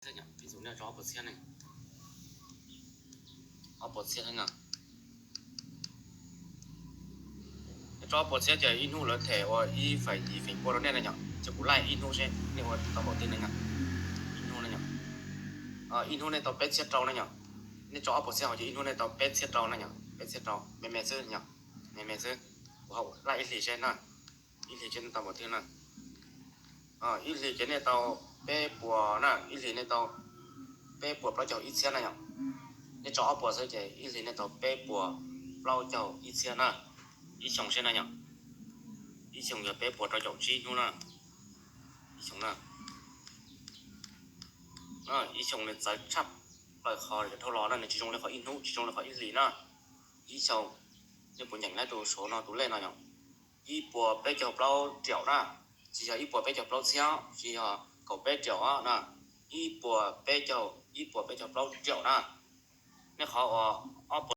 Ib txwm nej tso ob puas txhiab ne, ob puas txhiab thiab no, nej tso ob puas txhiab ces ib hnub lawv them ua ib feem yim feem pua rau nej na yom. Ces kuv laij ib hnub seb nej ua tau npaum twg na yom. Ib hnub na yom, ib hnub nej tau peb txhiab rau na yom. Nej tso ob puas txhiab hauv ces ib hnub nej tau peb txhiab rau na yom, peb txhiab rau me me xwb yom, me me xwb. Kuv ho laij ib hlis seb na, ib hlis seb nej tau npaum twg na. Ib hlis ces nej tau peb puas na, ib hlis nej tau peb puas plaub caug ib txhiab na yom. Nej tso ob puas xwb ces ib hlis nej tau peb puas plaub caug ib txhiab na. Ib xyoos seb na yom, ib xyoos yog peb puas rau caum tsib hnub na. Ib xyoos na, ib xyoos nws txawv tshaj plaws qhov dhau los na, nws tsis zoo li qhov ib hnub, tsis zoo li qhov ib hlis na. Ib xyoos, nej puas nyeem laib tus saum no tus lej no yom, ib puas peb caug plaub triệu na, tsis yog ib puas peb caug plaub txhiab, tsis yog kaum peb triệu na, ib puas peb caug, ib puas peb caug plaub triệu na. Nej qhov uas